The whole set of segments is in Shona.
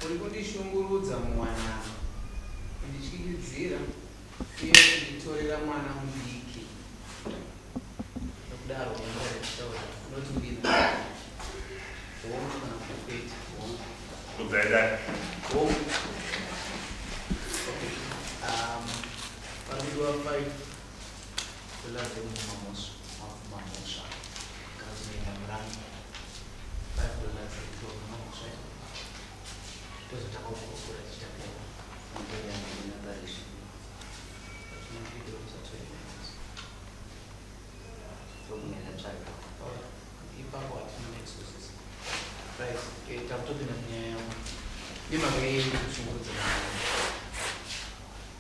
Uri kundishungurudza muwanano, kundityityidzira uye kunditorera mwana mudiki. Nokudaro wanga richitaura unoti kudini? Hongu kana kuti kwete? Hongu. Kubveka. Hongu. Okay. Panodiwa $5 yekubvuma mhosva, mabvuma mhosva kana kunoenda murango. $5 yekuti wabvuma mhosva tozotanga kukurukura tichitapera. Ipapo hatina excuses. Right, takutopinda munyaya yangu. Nemhaka yei kushungurudza vanhu?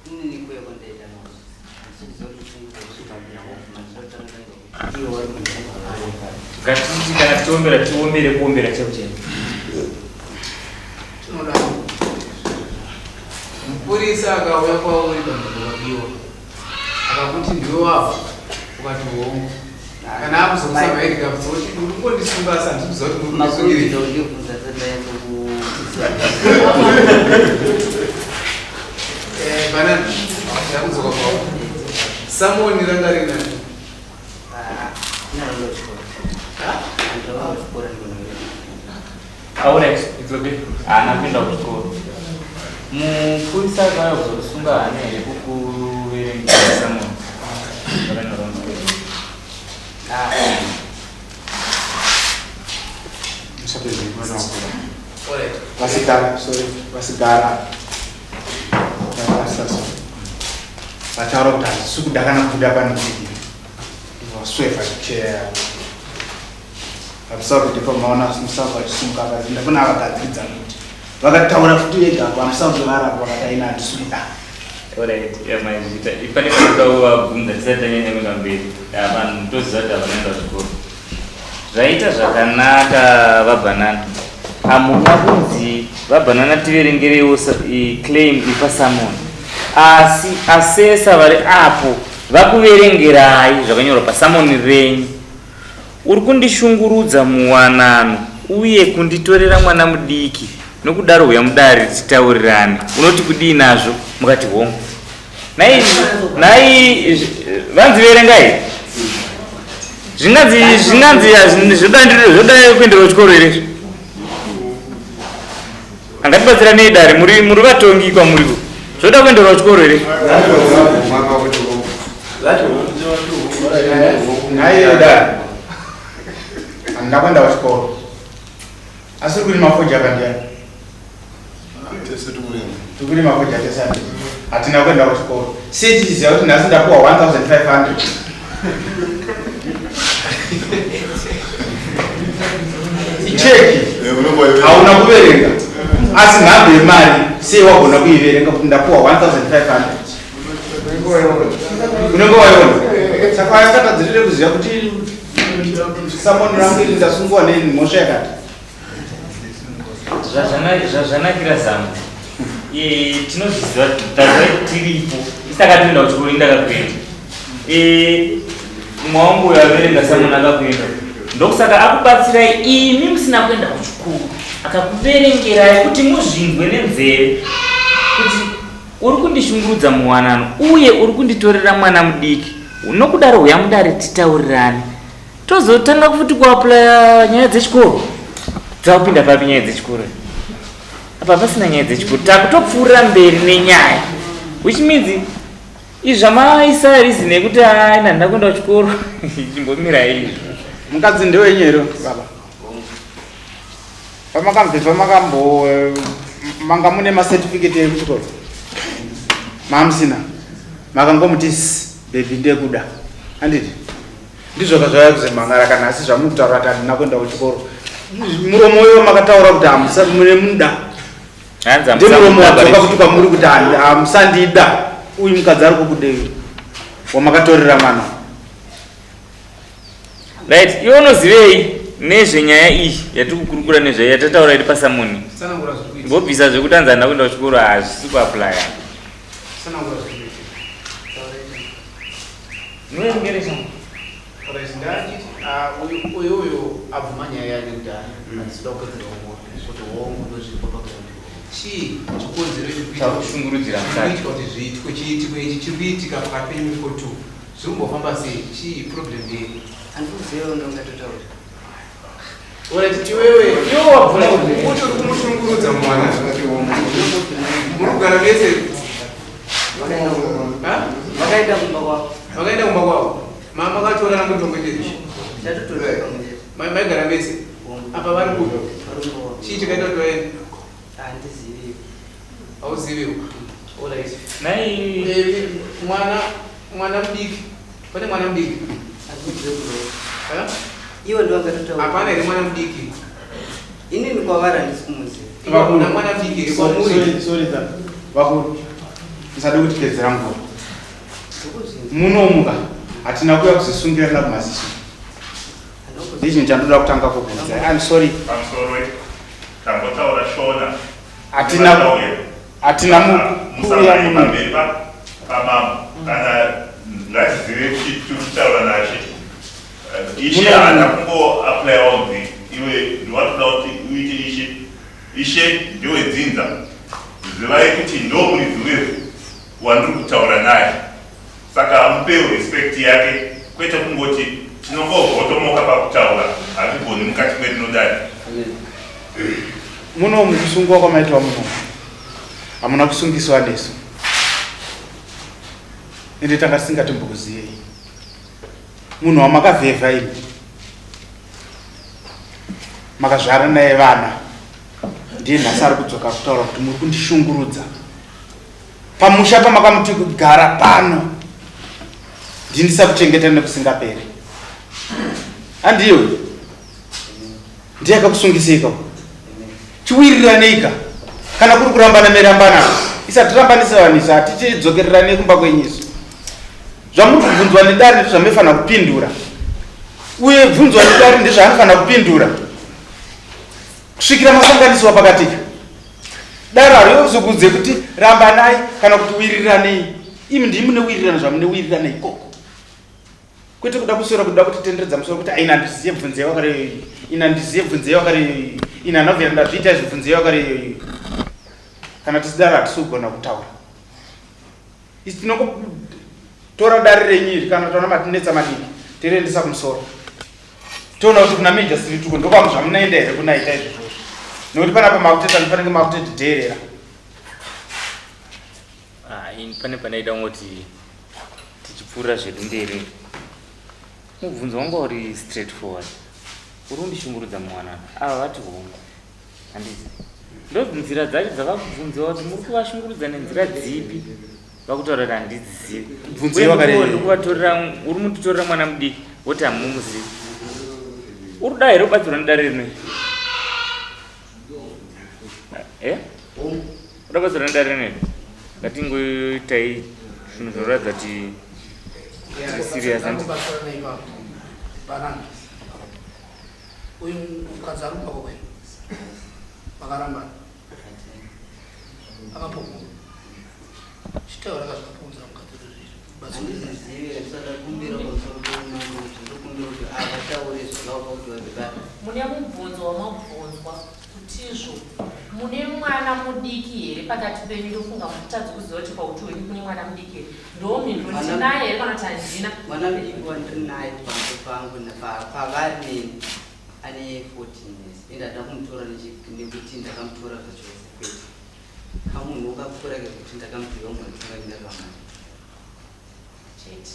Inini kuya kwandaita mhosva. Handiziva kuti kushungurudza kusvika kubvuma ndinotanga ndanzwa kuti iwo vari kundishungurudza. Ngatiti kana tichiombera tiombere kuombera chaiko chaiko. Tinoda mupurisa akauya kwauri panzvimbo pabiwa akakuti ndiwe wabva, ukati hongu. Kana akuzokusa mahandcuffs oti uri kungondisunga asi handisi kuziva kuti muri kundisungirei. Makurudza kundibvunza tisati ndanyatsoku Banana, ndakudzoka kwako. Samoni ranga rinani? Ndinoenda kuchikoro. Ndinoenda kuchikoro ndinoenda. Alright, it's okay. Haana kuenda kuchikoro. Mupurisa akauya kuzokusunga haana here kukuverengera samoni? Zvakanyorwa muchikoro. Alright. Vasigara, sorry, vasigara. Vasaso. Vataura kuti handisi kuda kana kubuda pano kuti vaswefa chair. Hamusauri kuti pamaona musauri vachisunga vakati ndakona vagadziridza kuti vakataura futi vega apo hamusauri varapa vakati aina handisi kuda. Alright, yeah, mazvita. Pane panoda kuvabvunza tisati tanyanya kuenda mberi. Vanhu toziva kuti havanoenda kuchikoro. Zvaita zvakanaka vaBhanana. Hamuna kunzi vaBhanana tiverengereiwo claim ipa summon. Asi asesa vari apo vakuverengerai zvakanyorwa pasamoni renyu. Uri kundishungurudza muwanano uye kunditorera mwana mudiki nokudaro huya mudare titaurirane. Unoti kudii nazvo? Mukati hongu. Nhai nhai vanzi verengai. Zvinganzi zvinganzi zvoda zvoda kuenderwa kuchikoro here izvi? Angatibatsira nei dare muri muri vatongi kwamuriko. Zvoda kuenderwa kuchikoro here? Nhai dare. Handina kuenda kuchikoro. Asi uri kurima fodya kandiani? Tese tikurima. Tikurima fodya tese handiti. Hatina kuenda kuchikoro. Sei tichiziva kuti nhasi ndapuwa 1500? Icheki. Hauna kuverenga. Asi nhamba yemari sei wagona kuiverenga kuti ndapuwa 1500? Unenge waiona. Saka wakatadzirire kuziva kuti samoni rangu iri ndasungwa nemhosva yakati. Zvazvanakira zamu. Tinozviziva taziva tiripo. Isakatoenda kuchikoro indakakuenda. Mumwe wangu uyo averenga samoni akakuenda. Ndokusaka akubatsirai imi musina kuenda kuchikoro. Akakuverengerai kuti muzvinzwe nenzeve. Kuti uri kundishungurudza muwanano uye uri kunditorera mwana mudiki. Nokudaro huya mudare titaurirane. Tozotanga futi kuaplaya nyaya dzechikoro. Dzakupinda papi nyaya dzechikoro? Apa pasina nyaya dzechikoro. Takutopfuurira mberi nenyaya. Which means izvi zvamaisa reason yekuti ai handina kuenda kuchikoro. Chimbomirai izvi. Mukadzi ndewenyu here baba? Pamakambva makambo manga mune macertificate ekuchikoro? Mamusina. Makangomuti baby ndekuda. Handiti? Ndizvo zvazvauya kuzemhangara kana asi zvamuri kutaura kuti handina kuenda kuchikoro. Muromo uyo makataura kuti hamusa mune muda. Ndimuromo wadzoka kuti kwamuri kuti hamusandida. Uyu mukadzi ari kukudei wamakatorera mwana. Right, iwe unozivei nezvenyaya iyi yatiri kukurukura nezvayo yatataura iri pasamoni? Tsanangura zviri kuitika. Mbobvisa zvekuti anzi handina kuenda kuchikoro hazvisi kuaplya. Tsanangura zviri kuitika. Taura izvi. Muverengeresha. Alright, ndachiti uyu uyu abvuma nyaya yake kudhara. Handisi kuda kupedzera umwe kuti hongu ndozviripo paground. Chii chikonzero chiri kuita Chakushungurudzira mukadzi. kuitwa kuti zviitwe chiitiko ichi chiri kuitika pakati penyu muri ko two zviri kumbofamba sei? Chii problem ndei? Handikuziva ndongatotaura. Alright, iwewe Iwe wabvuma kuti kuti uri kumushungurudza mwana. Muri kugara mese. Ha? Vakaenda kumba kwavo. Vakaenda kumba kwavo. Mama makatorana muri pamwe chete. Tatotora pamwe chete. Maigara mese. Apa vari kupi? Vari kumba kwavo. Chii chakaita kuti vaende? Handizivi. Hauziviwo. Alright. Nai Eh, mwana mwana mudiki. Pane mwana mudiki. Handikuzivi kuroora. Ha? Ivo ndovangatotaura. Hapana here mwana mudiki? Inini kwavari handisi kumuziva. Iwe hakuna mwana mudiki here kwamuri? Sorry, sorry, sir. Vakuru, musade kutipedzera nguva. Ndokuzvinzwa. Munomuka hatina kuuya kuzosungirana kumaziso. Ndichinhu chandoda kutanga kubvunza. I'm sorry. Pamusoro tambotaura Shona. Hatina hatina kuuya musamai muno. pamberi pamambo kana ngatizive tiri kutaura nashe. Ishe Muno- haana kungoaplya kunzi iwe ndiwatoda kuti uite ishe. Ishe ndewedzinza. Zivai kuti ndo muridzi wevhu wandiri kutaura naye. Saka mupewo respect yake kwete kungoti tinongovhotomoka pakutaura hazvigoni mukati merinodai. Muno mukusungwa kwamaitwa muno. Hamuna kusungiswa nesu. Ende tanga tisingatombokuziyei. Munhu wamakavhevha imi. Makazvara naye vana. Ndiye nhasi ari kudzoka kutaura kuti muri kundishungurudza. Pamusha pamakamuti kugara pano. Ndini ndisakuchengeta nekusingaperi. Handiyo. Ndiye akakusungisei kako. Chiwiriranei kana kuri kurambana merambana. Isatirambanise vanhu isu hatichidzokereranei kumba kwenyu isu. Zvamuri kubvunzwa nedare ndizvo zvamunofanira kupindura. Uye bvunzwa nedare ndizvaanofanira kupindura. Kusvikira masanganiswa pakati. Dare harizokuudze kuti rambanai kana kuti wiriranei. Imi ndimi munewirirana zvamunewirirana ikoko. Kwete kuda kuswera kuda kutitenderedza musoro kuti aina handiziye bvunze wakare iyoyi. Ina handiziye bvunze wakare iyoyi. Ina handabvira ndazviita izvi bvunze wakare iyoyi. Kana tisidaro hatisi kugona kutaura. Isi tinongotora dare renyu iri kana taona matinetsa madiki toriendesa kumusoro. Toona kuti kuna Major Street uko ndokwamu zvamunoenda here kunaita izvozvo. Nokuti panapa makuteta ndifanenge makutotidheerera. Ah, ini pane pandaida kungoti tichipfuurira zvedu mberi. Mubvunzo wanga uri straight forward. Uri kundishungurudza muwanano. Ava vati hongu. Handiti. Ndo nzira dzacho dzavakubvunziwa kuti muri kuvashungurudza nenzira dzipi. Vakutaura kuti handidzizivi. Bvunzo yakare- Uye ndikuvatorera uri munditorera mwana mudiki woti hamumuzivi. Uri kuda here kubatsirwa nedare rino iri? Eh? Uda kubatsirwa nedare rino iri? Ngatingoitai zvinhu zvinoratidza kuti tiri serious and Kubatsirana ipapo. Banana. Uyu mukadzi ari kumba kwakwe. Vakarambana. Akapomwa. Chitaura akazvakapunza mukadzi wedu izvi. Batsirana. Handizivi ndisada kumbira pamusoro pemambo kuti ndokumbira kuti avataure zvakavapa kuti vabve pano. Mune mubvunzo wamabvunzwa kutizvo mune mwana mudiki here pakati penyu? Ndofunga mutadzi kuziva kuti pauti wenyu kune mwana mudiki here. Ndomhinduro Mwana- tinaye here kana kuti handina? Mwana mudiki wandiri naye pamusoro pangu pavari neni ane 14 years. Ende handina kumutora nekuti ndakamutora zvachose kwete. Kamunhu kakura kekuti ndakamuziva munhu anotungamira vamwe. Chete.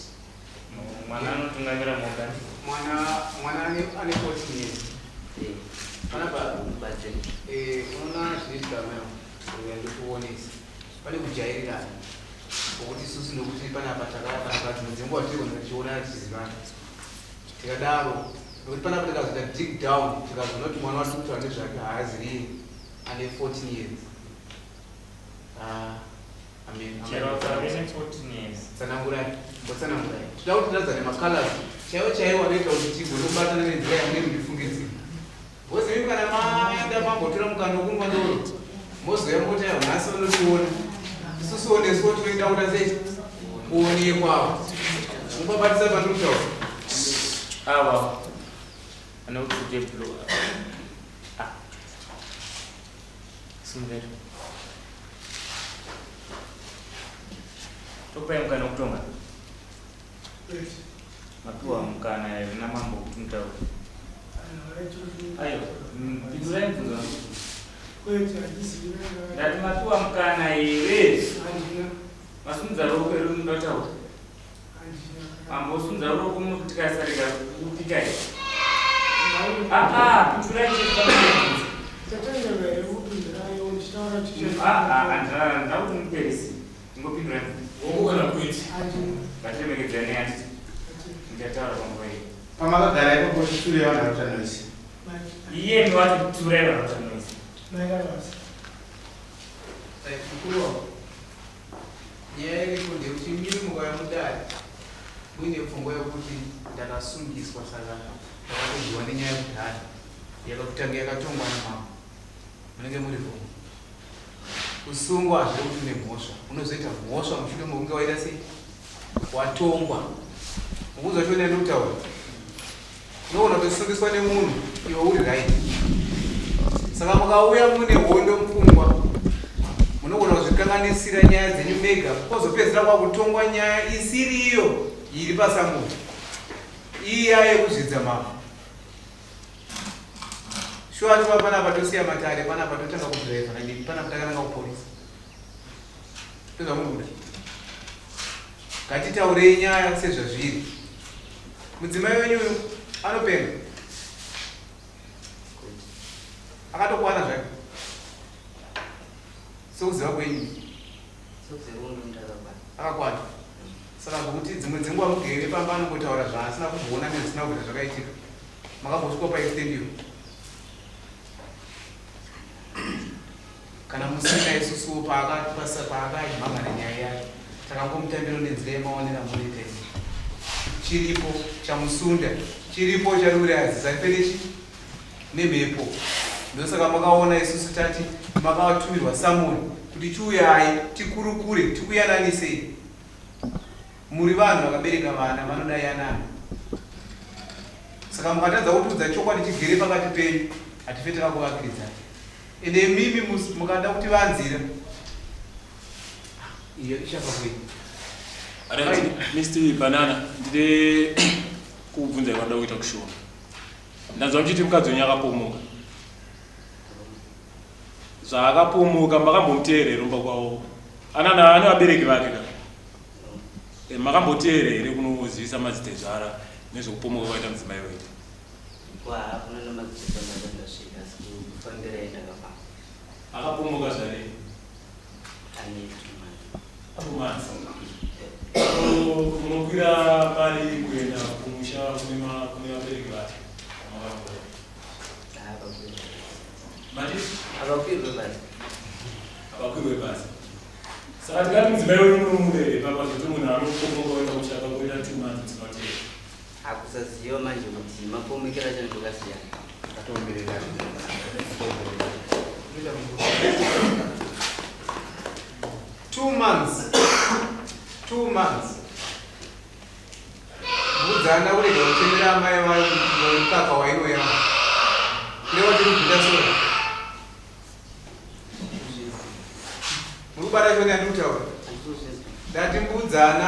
Mwana anotungamira moga. Mwana mwana ane ane 14 years. Eh, Panapa batsiri. Unoona zvinoitika mayo ndikuonesa. Pane kujairirana. Pokuti isusu nokuti panapa takava panapa dzimwe dzenguva tiri kuona tichiona tichizivana. Tikadaro nokuti panapa tikazoita dig down tikazoona kuti mwana watiri kutaura nezvake haaziriye ane 14 years. Ah, I mean, Chero akave ne 14 years. Tsanangurai, mbotsanangurai. Toda kuti tiradzane macolors chaiwo chaiwo anoita kuti tigone kubatana nenzira yamunenge muchifungidzira. Because imi kana maenda mambotora mukana wekunwa doro, mozouya moti aiwa nhasi vanotiona. Isusuwo nesuwo tinoenda kuita sei? Kuonekwawo. Mubabatisa pandiri kutaura. Ava ane kuti blue. Ah. Simuka. Tokupai mukana wekutonga. Mapiwa mukana here namambo kuti mutaure? Aiwa, pindurai mubvunzo wangu. Ndati mapiwa mukana here? Masimudza ruoko here munoda kutaura? Mambo osimudza ruoko munoti tikasarega kupika here? Ah ah, pindurai chete pamubvunzo. Ah ah, handina ndida kuti muperese. Ingopindurai mubvunzo. Hongu kana kwete. Ngatiremekedzanei handiti? Ndichataura panguva iyo. Pamakagara ipapo titure vanhu vari kuita noise. Iyemi wacho turai vanhu vari kuita noise. Right, mukuru wangu. Nyaya iripo ndeyekuti imimi mukauya mudare muine pfungwa yekuti ndakasungiswa saka ndakatodyiwa nenyaya yekudhara yakakutanga yakatongwa namambo munenge muri wrong. Kusungwa hazvirevi kuti une mhosva, unozoita mhosva mushure mekunge waita sei watongwa. Mukunzwa chione ndikutaura, unogona kutosungiswa nemunhu iwe uri right. Saka mukauya mune hondo mupfungwa munogona kuzvikanganisira nyaya dzenyu mega, kozopedzisira kwakutongwa nyaya isiri iyo iri pasamuri iya yekuzvidza mambo. Shuwa tova panapa tosiya matare panapa totanga kudriver nani panapa takananga kupolisi. Ndozvamuri kuda. Ngatitaurei nyaya sezvazviri. Mudzimai wenyu uyu anopenga. Akatokwana zvake. Sekuziva kwenyu. Akakwana. Saka zvekuti dzimwe dzenguva mugere pamba anongotaura zvaasina kumboona nezvisina kubvira zvakaitika. Makambosvika paextend iyo? Kana musina isusuwo paakamhangana nyaya yake takangomutambira nenzira yemaonero amunoita imi. Chiripo chamusunda, chiripo chariuraya zisariperechi nemhepo. Ndosaka makaona isusu tati makatumirwa samoni kuti chiuyai tikurukure tikuyananisei. Muri vanhu vakabereka vana vanoda yanano. Saka mukatadza kutiudza chokwadi chigere pakati penyu hatife takakuvakiridzai. Ende imimi mukada kutivanzira iyo ichafa kwenyu. Right, Mr. Banana, ndide kubvunza kwandida kuita kushoma. Ndanzwa muchiti mukadzi wenyu akapomoka. Zvaakapomoka makambomuteera here kumba kwavo? Anana ane vabereki vake ka? E, makamboteera here kunozivisa madzitezvara nezvekupomoka kwaita mudzimai wenyu? Hakuna namadzitezvara ndasvika asi kufambira ndakafamba. Akapomoka zvadii? Ane 2 months. 2 months. Munokwira mari kuenda kumusha kune vabereki vake? Makambora? Mati? Havakwirwe basi. Havakwirwe basi. Saka tikati mudzimai wenyu munomuda here papa zvekuti munhu anopomoka oenda kumusha akakuita 2 months musinoteera? Hakusaziva manje kuti mapomekero acho ndokasiyana. Atoomberera. 2 months. 2 months. Mbudzana kurega kuchemera amai vayo mukaka wainoyamwa. Kureva tiri kuguta sora. Muri kubata choni yandiri kutaura? Ndati mbudzana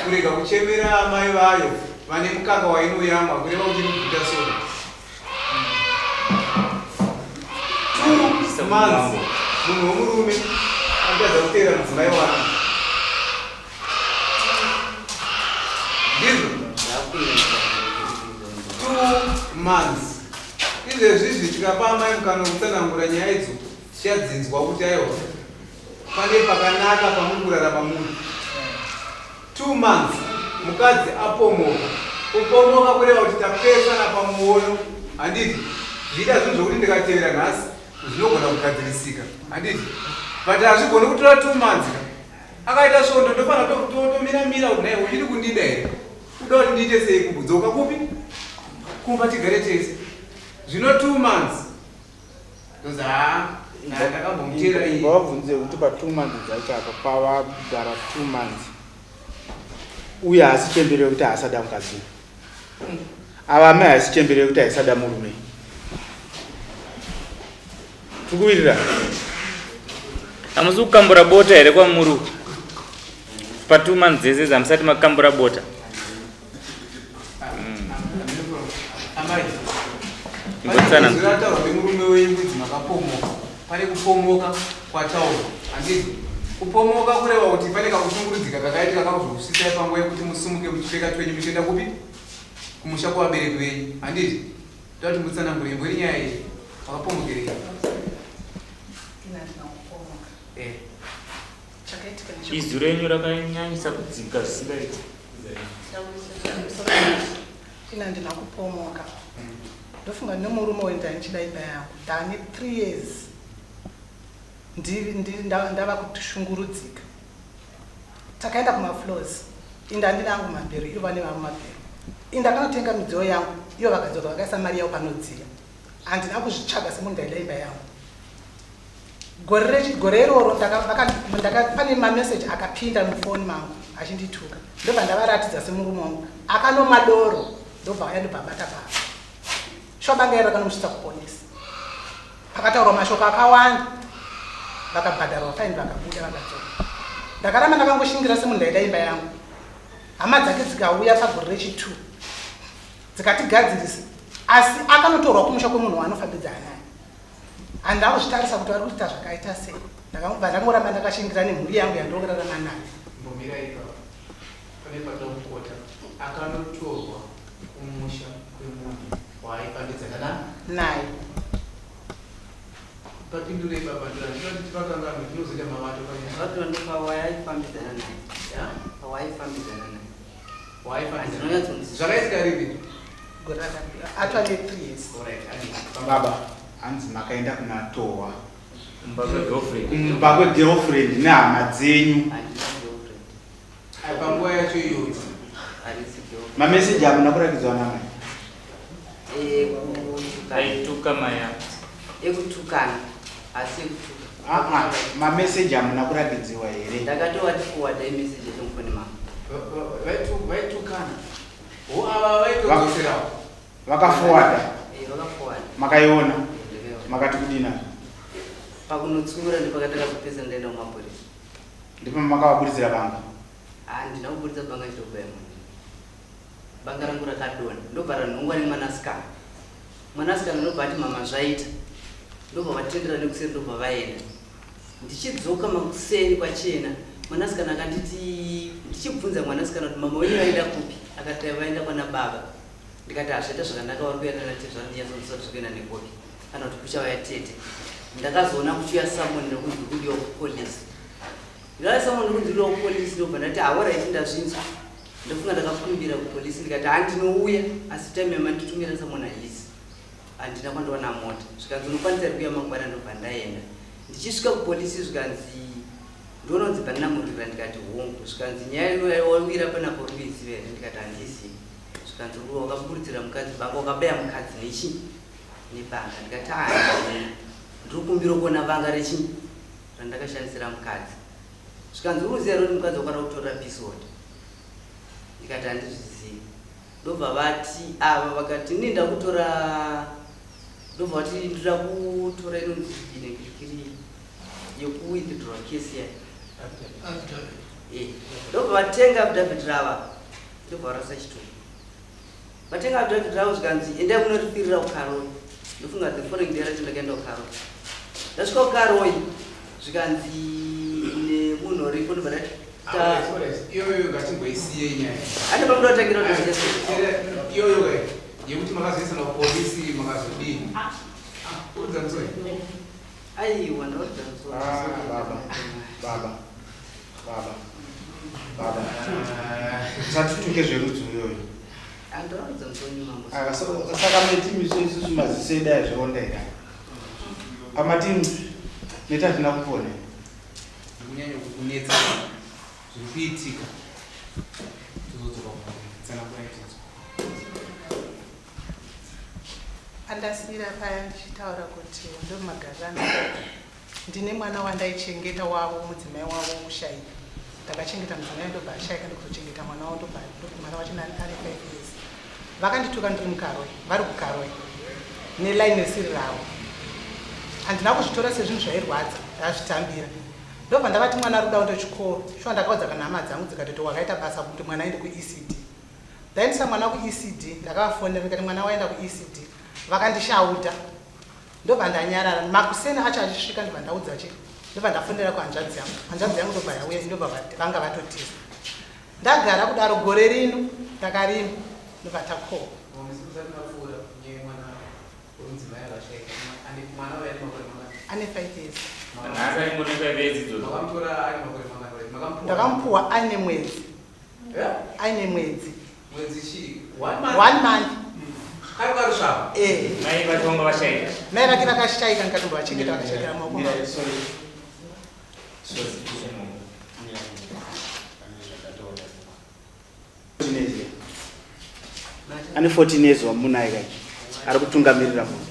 kurega kuchemera amai vayo vane mukaka wainoyamwa kureva kuti iri kuguta sora. 2 months munhu wemurume anotadza kuteera mudzimai wake. Ndizvo? 2 months. Izvezvi izvi tikapa amai mukana wekutsanangura nyaya idzo tichadzinzwa kuti aiwa pane pakanaka pamuri kurarama muri. 2 months mukadzi apomoka. Kupomoka kureva kuti tapesana pamuono, handiti? Zviita zvinhu zvokuti ndikatevera nhasi zvinogona kugadzirisika, handiti? But hazvigoni kutora 2 months ka. Akaita svondo ndofanira tomira mira kuti nhai uchiri kundida here? Uda kuti ndiite sei kudzoka kupi? Kumba tigare tese. Zvino 2 months. Ndozi haa ndakambomutera iyi. Vabvunze kuti pa 2 months dzacho apa pavagara 2 months uye haasi chembere yekuti haasada mukadzi, ava amai haisi chembere yekuti haisada murume. Tikuwirira? Hamusi kukambura bota here kwamuri uku? Pa 2 months dzese idzi hamusati makambura bota. Amai. Imbotsana. Zvataurwa nemurume wenyu kunzi makapomoka. Pane kupomoka kwataurwa. Handiti? Kupomoka kureva kuti pane kakushungurudzika kakaitika kakuzokusvitsai panguva yekuti musumuke muchipfeka twenyu muchienda kupi? Kumusha kwevabereki venyu. Handiti? Toda kuti mutsanangure imbori nyaya iyi. Makapomokerei? Ini handina kupomoka. Eh. Chakaitika ndechekuti Izwi renyu rakanyanyisa kudzika zvisingaiti. Ini handina kupomoka. Ndofunga nemurume uyu ndanichida imba yangu. Ndane 3 years. Ndava kushungurudzika. Takaenda kumafloors. Inda handina angu mabhero, ivo vane vavo mabhero. Inda ndakanotenga midziyo yangu, ivo vakadzoka vakaisa mari yavo panodziya. Handina kuzvitsvaga semunhu ndaida imba yangu. Gore rechi gore iroro ndaka, vaka, ndaka, pane mameseji akapinda mufoni mangu achindituka. Ndobva ndavaratidza semurume wangu. Akanoma doro ndobva auya ndobva abata baba. Shuwa banga iro rakanomusvitsa kupolisi. Pakataurwa mashoko akawanda. Vakabhadharwa faini vakabuda vakadzoka. Ndakaramba ndakangoshingira semunhu ndaida imba yangu. Hama dzake dzikauya pagore rechi 2 dzikatigadzirisa asi akanotorwa kumusha kwemunhu waanofambidzana naye. Handina kuzvitarisa kuti vari kuita zvakaita sei. Ndakangobva ndangoramba ndakashingira nemhuri yangu yandinorarama nayo. Mbomira ipapo. Pane patoda kukota. Akanotorwa kumusha kwemunhu waaifambidzana na naye. Papindurei baba ndira ndinoti tivakanganwe tinozoita mavato panyaya. Vato pawaifambidzana naye. Ya? Pawaifambidzana naye. Waifambidzana. Handinonyatsonzwisisa. Zvakaitika ripi? Gore rakapera. Atwa ne 3 years. Alright, adi. Baba, hanzi makaenda kuna Towa. Kumba kwegirlfriend. Kumba kwegirlfriend nehama dzenyu. Handina girlfriend. Ai, panguva yacho iyoyo. Handisi girlfriend. Mameseji hamuna kurakidzwa namai. Ekutukana. Aituka maya. Ekutukana. Asi ekutuka. Ah ah, mameseji hamuna kurakidziwa here? Ndakatovati forward message yacho mufoni mangu. Vaitukana. Ho ava vaitodzoserawo. Vakaforwarda, Eh, vakaforward. makaiona, Ndakaiona. makati kudina. Pakunotsura ndipakataka ndaenda kumapurisa. Ndipo makavaburitsira banga. Handina kuburitsa banga chitobaya munhu. Banga rangu rakadonha. Ndobva ranhongwa nemwanasikana. Mwanasikana ndobva ati mama zvaita. Ndobva vatendera nekuseri ndobva vaenda. Ndichidzoka makuseni kwachena, mwanasikana akanditi ndichibvunza mwanasikana kuti mama wenyu vaenda kupi? Akati vaenda kwana baba. Ndikati hazvaita zvakanaka vari kuenda natezvara ndinyatsonzwa kuti kuenda nekopi kana kuti kuchauya tete. Ndakazoona kuchiuya summon nekunzi kudiwa kupolisi. Ndikauya summon nekunzi kudiwa kupolisi ndobva ndati alright ndazvinzwa. Ndofunga ndakakumbira kupolisi ndikati handinouya asi time yamanditumira summon haisi. Handina kwandiwana mota. Zvikanzi unokwanisa here kuuya mangwana ndobva ndaenda. Ndichisvika kupolisi zvikanzi ndoona kunzi pandinamurira ndikati hongu. Zvikanzi nyaya wawira panapo uri kuiziva here ndikati handizivi. Zvikanzi uri wakaburutsira mukadzi banga wakabaya mukadzi nechi nebanga ndikati handina. Ndiri kumbira kuona banga rechi randakashandisira mukadzi. Zvikanzi uri kuziva here kuti mukadzi wakada kutorera pisodi. Ndikati handizvizivi. Ndobva vati ava vakati ini ndakutora ndobva vati ndoda kutora inonzi inengirikiri yekuwithdraw case ya. Eh, ndobva vatenga affidavit rava ndobva varasa chitupa. Vatenga affidavit ravo zvikanzi endai munoripirira kuKaroi. Ndofunga the following day racho ndakaenda kuKaroi. Ndasvika kuKaroi zvikanzi nemunhu uripo ndobva ndati Iyoyo ngatimboisiye nyaya. Hande pamuda kutangira kuti Iyoyo kai yekuti makazoisana kupolisi makazodii. Udza musoro. Aiwa ndaudza musoro. Ah, baba, baba, baba, baba. Usatituke zverudzi uyoyo. Andaudza musoro mambo. Aka saka meti miso isusu maziso edu ayazvionda here? Pamati neta hatina kupona. Kunyanya kukunetsa zviri kuitika. Tozodzoka kutsanangura itinzwa. Pandasira paya ndichitaura kuti ndomagariro andakaita. Ndine mwana wandaichengeta wavo, mudzimai wavo wokushayika. Ndakachengeta mudzimai ndobva ashaika ndokuzochengeta mwana wavo ndobva mwana wacho ane 5 years. Vakandituka ndiri muKaroi, vari kuKaroi nelaini risiri ravo. Handina kuzvitora sezvinhu zvairwadza, ndazvitambira. Ndobva ndavati mwana ari kuda kuenda kuchikoro. Shuwa ndakaudza kana hama dzangu dzikatoti wakaita basa kuti mwana aende kuECD. Ndaendesa mwana kuECD, ndakavafonera ndikati mwana waenda kuECD. Vakandishauta. Ndobva ndanyarara. Makuseni acho achisvika ndobva ndaudza chi ndobva ndafonera kuhanzvadzi yangu. Hanzvadzi yangu ndobva yauya ndobva vanga vatotiza. Ndagara kudaro gore rino ndakarima ndobva takohwa. Ane 5 years. Nhasi aingone 5 years idzodzo. Ndakamupuwa aine mwedzi. Aine mwedzi. Mwedzi chii? One month. One month. Kari karusvava. Eh. Mai vake vanga vashaika. Mai vake vakashaika ndikatombovachengeta vakashaikira mumaoko mavo. Sorry. Ane 14 years wamunaye kai ari kutungamirira munhu.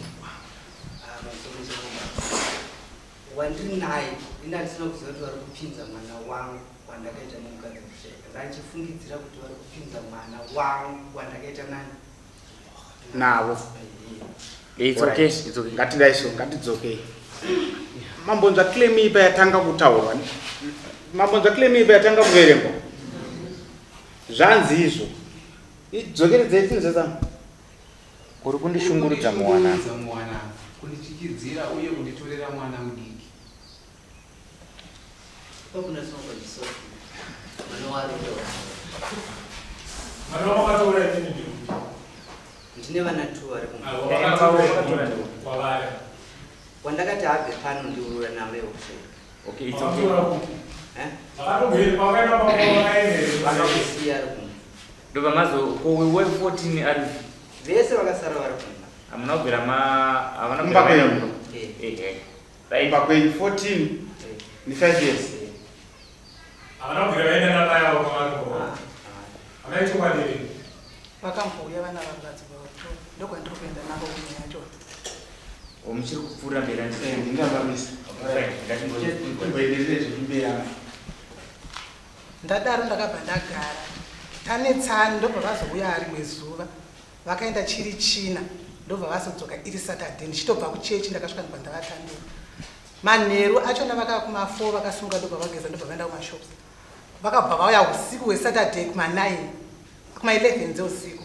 Wandiri naye ini handisina kuziva kuti vari kupinza mwana wangu wandakaita nemukadzi kushaika. Ndandichifungidzira kuti vari kupinza mwana wangu wandakaita nani Navo. It's okay, it's okay. Ngatidai so, ngatidzokei. Mambonzwa claim iyi payatanga kutaurwa. Mambonzwa claim iyi payatanga kuverengwa. Zvanzi izvo. Idzokeredzei tinzwe zano. Uri kundishungurudza muwanano. Kundishungurudza muwanano, kundityityidzira uye kunditorera mwana mudiki. Mwana wamakatora inini ndeupi? Ndine vana two vari kumba. Ah, wamakatora kwavari. Wandakati abve pano ndiurura namai wokushaika. Okay, it's okay. Wakatora kupi? Eh? Vakatogere pakaenda pakaenda. Vakakusiya ari kumba. Ndobva mazo ko we 14 ari Vese vakasara vari kumba. hamuna kubvira ma havana Kumba kubvira kwenyu. Eh. Eh, eh. Right. Kumba kwenyu 14 ni 5 years. Havana kubvira vaenda namai avo kwavari kumba. Amai chokwadi here? Vakambouya vana vakadzi vavatora. Ndokwandiri kuenda navo kunyaya yacho. O muchiri kupfuura mberi handiti? Eh, ndingavamisa. Right, ngatimbo- Kumboenderere zvekumberi apa. Ndadaro ndakabva ndagara. Tanetsani ndobva vazouya rimwe zuva. Vakaenda chiri china ndobva vazodzoka iri Saturday ndichitobva kuchechi ndakasvika ndobva ndavatambira. Manheru achona vakauya kuma 4 vakasimuka ndobva vageza ndobva vaenda kumashops. Vakabva vauya usiku hweSaturday kuma 9 kuma 11 dzeusiku.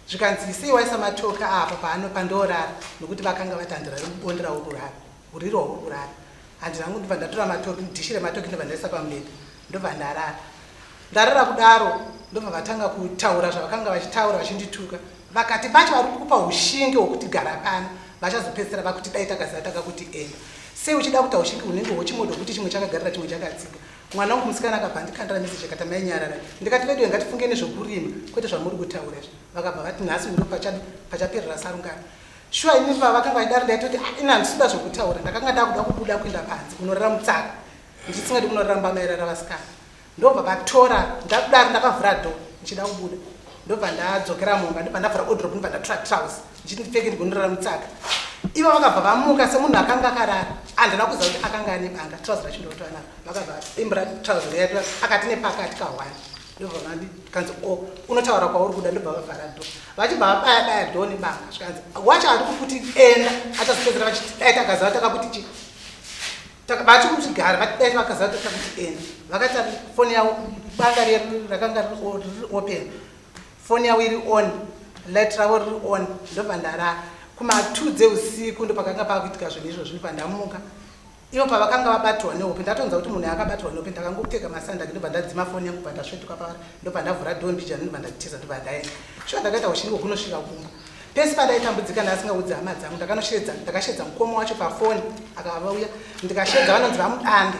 Zvikanzi sei waisa matoka apa pano pandorara nokuti vakanga vati handirari mubonde rauri kurara uriri hwauri kurara. Handina hangu ndobva ndatora matoki dhishi rematoki ndobva ndaisa pamubhedha ndobva ndarara. Ndarara kudaro ndobva vatanga kutaura zvavakanga vachitaura vachindituka. Vakati vacho vari kukupa ushingi hwokuti gara pano vachazopedzisira vakuti dai takaziva takakuti enda. Sei uchida kuita ushingi hunenge hwochimodho kuti chimwe chakagarira chimwe chakatsiga. Mwana wangu musikana akabva andikandira message akati amai nyararai. Ndikati veduwe ngatifunge nezvekurima kwete zvamuri kutaura izvi. Vakabva vati nhasi ndo pachaperera sarungano. Shuwa ini pavakanga vachidaro ndaitoti ah, ini handisi kuda zvekutaura. Ndakanga ndakuda kubuda kuenda panze kunorara mutsaka. Ndichisingadi kunorara mumba mairara vasikana. Ndobva vatora ndakudaro ndakavhura door ndichida kubuda. Ndobva ndadzokera mumba ndobva ndavhura wardrobe ndobva ndatora trouse ndichiti ndipfeke ndigonorara mutsaka. Ivo vakabva vamuka semunhu akanga akarara. Handina kuziva kuti akanga ane banga trouse racho ndokutora naro. Vakabva imbura trouse riya akati nepakati kahwani. Ndobva vandi kanzi o unotaura kwauri kuda ndobva vavhara door. Vachibva vabaya baya door nebanga zvikanzi wacho ari kukuti enda achazopedzera vachiti dai takaziva takakuti chi vachiri kuchigara vati dai vakaziva takakuti enda. Vakati foni yavo banga riya rakanga riri open. Foni yavo iri on, light ravo riri on ndobva ndarara. Kuma 2 dzeusiku ndopakanga pakuitika zvinhu izvozvo ndobva ndamuka. Ivo pavakanga vabatwa nehope ndatonzwa kuti munhu akabatwa nehope ndakangopfeka masandaki ndobva ndadzima foni yangu ndobva ndasvetuka pavari ndobva ndavhura door mbijana ndobva ndatiza ndobva ndaenda. Shuwa ndakaita ushingi hwekunosvika kumba. Pese pandaitambudzika ndaisingaudzi hama dzangu ndakanoshedza ndakashedza mukoma wacho pafoni akavauya ndikashedza vanonzi vamudande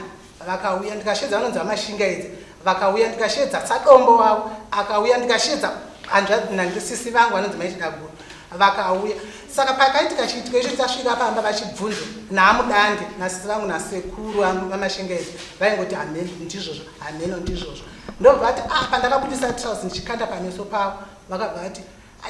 vakauya ndikashedza vanonzi vamashingaidze vakauya ndikashedza sadombo wavo akauya ndikashedza hanzvadzi sisi vangu vanonzi maichidaguru vakauya. Saka pakaitika chiitiko icho tasvika pamba vachibvunzwa naamudande nasisi vangu nasekuru vamashingaidze vaingoti hameno ndizvozvo hameno ndizvozvo. Ndobva vati ah pandakabudisa trouse ndichikanda pameso pavo vakabva vati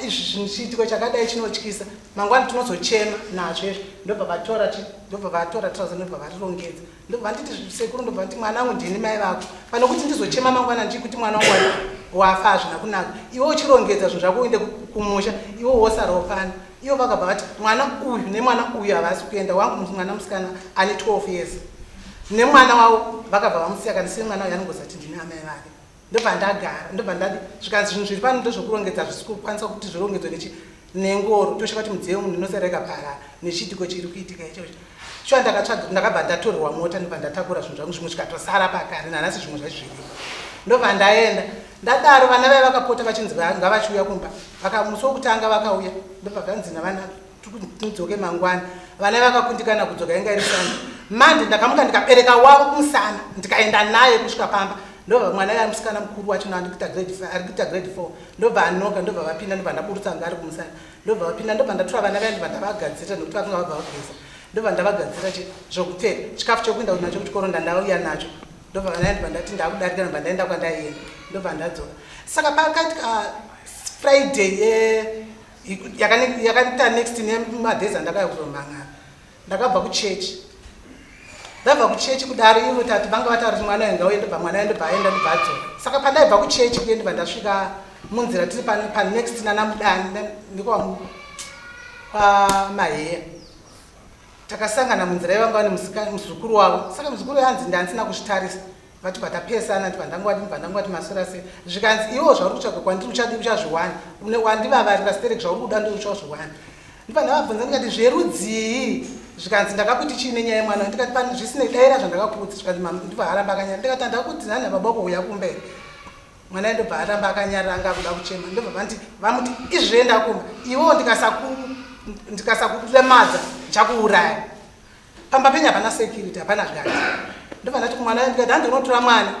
izvi zvinhu chiitiko chakadai chinotyisa mangwana tinozochema nazvo izvi. Ndobva vatora chi ndobva vatora trouse ndobva varirongedza. Ndobva nditi sekuru ndobva nditi mwana wangu ndini mai vako pane kuti ndizochema mangwana ndichikuti mwana wangu wafa hazvina kunaka. Iwe uchirongedza zvinhu zvako uende kumusha iwe wosarawo pano. Ivo vakabva vati mwana uyu nemwana uyu havasi kuenda wangu mwana musikana ane 12 years nemwana wavo Vakabva vamusiya kandisiye mwana uyu anongozati ndini amai vake. Ndobva ndagara, ndobva ndadi zvikanzi zvinhu zviri pano ndozvokurongedza zvisi kukwanisa kuti zvirongedzwe nechi nengoro tosvika kuti mudziyo yemunhu inosara ikaparara nechiitiko chiri kuitika ichocho. Shuwa ndakatsvaga ndakabva ndatorerwa mota ndobva ndatakura zvinhu zvangu zvimwe zvikatosara pakare nanhasi zvimwe zvacho zviripo. Ndobva ndaenda ndadaro vana vaiva vakapota vachinzi ngavachiuya kumba vaka musi wokutanga vakauya ndobva zvanzi navana tidzoke mangwana vana vakakundikana kudzoka yanga iri Sunday Monday ndakamuka ndikabereka wavo kumusana ndikaenda naye kusvika pamba ndobva mwana ya musikana mukuru wacho ari kuita grade ari kuita grade 4 ndobva anoka ndobva vapinda ndobva ndaburutsa anga ari kumusana ndobva vapinda ndobva ndatora vana vaya ndobva ndavagadzirira nekuti vakanga vabva vageza ndobva ndavagadzirira zvokupfeka chikafu chekuenda nacho kuchikoro ndandauya nacho ndobva vana ndobva ndati ndakudarika ndobva ndaenda kwandaienda ndobva ndadzoka saka pakaitika Friday yakaita next nemadays andakauya kuzomhan'ara ndakabva kuchechi ndabva kuchechi kudaro ivo tati vanga vataura kuti mwana uyu ngauye ndobva mwana uyu ndobva aenda ndobva adzoka saka pandaibva kuchechi kuye ndobva ndasvika munzira tiri panext nanamudani ndikwa kwamaheya takasangana munzira yevanga vane muzukuru wavo saka muzukuru yanzi ndandisina kuzvitarisa Vati patapesana ndibva ndangwati ndibva ndangwati maswera sei zvikanzi iwewo zvauri kutsvaga kwandiri uchadi uchazviwana une wandivavarira sterek zvauri kuda ndo uchazviwana ndibva ndavabvunza ndikati zverudzii zvikanzi ndakakuti chii nenyaya yemwana ndikati pane zvisinei daira zvandakakuudza zvikanzi mama ndibva aramba akanyara ndikati handakuti nani baba wako huya kumberi mwana ndobva aramba akanyarara anga akuda kuchema ndobva vanti vamuti izvi enda kumba iwewo ndikasakulemadza ndichakuuraya Pamba penyu hapana security, hapana guard. Ndobva ndati kumwana ndikati handi unotora mwana.